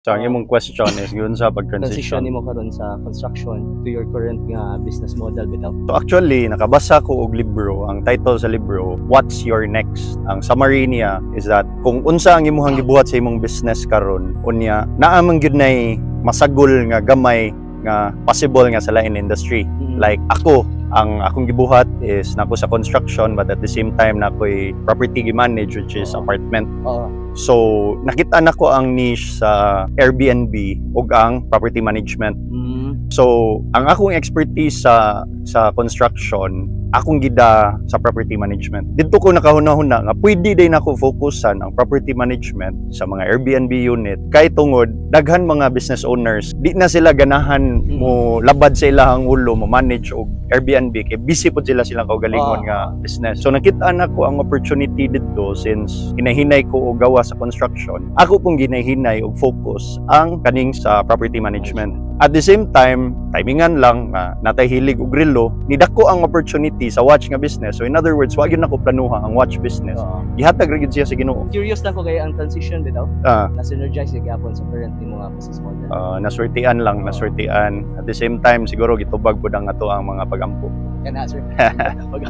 So ang imong question is yun sa transition pag-transition. Nimo karon sa construction to your current nga business model bitaw. So actually, nakabasa ko og libro. Ang title sa libro, "What's Your Next?" Ang summary niya is that kung unsa ang imuhang gibuhat sa imong business karon, unya naa man gyud nay masagol nga gamay nga possible nga sa lain industry. Like ako, ang akong gibuhat is nako sa construction, but at the same time nakoy property gi-manage, which is apartment. So, nakita nako ang niche sa Airbnb ug ang property management. So, ang akong expertise sa construction, akong gida sa property management. Didto ko nakahuna-huna nga pwede din ako focusan ang property management sa mga Airbnb unit kay tungod daghan mga business owners, di na sila ganahan mo labad sa ilahang ulo mo manage og Airbnb kay busy pod sila silang kaugalingon nga business. So nakita nako ang opportunity didto. Since hinahinay ko og gawa sa construction, ako pong ginahinay og focus ang kaning sa property management. At the same time, timingan lang nga natay hilig og relo, nidako ang opportunity sa watch nga business. So in other words, wa gyud nako planuha ang watch business. Gihatag ra gyud siya sa Ginoo. Curious lang ko kay ang transition bitaw na synergize gyapon sa current nimo nga business model. Naswertian lang, naswertian. At the same time, siguro gitubag pud ang ato ang mga pagampo. Kana, sir. Pag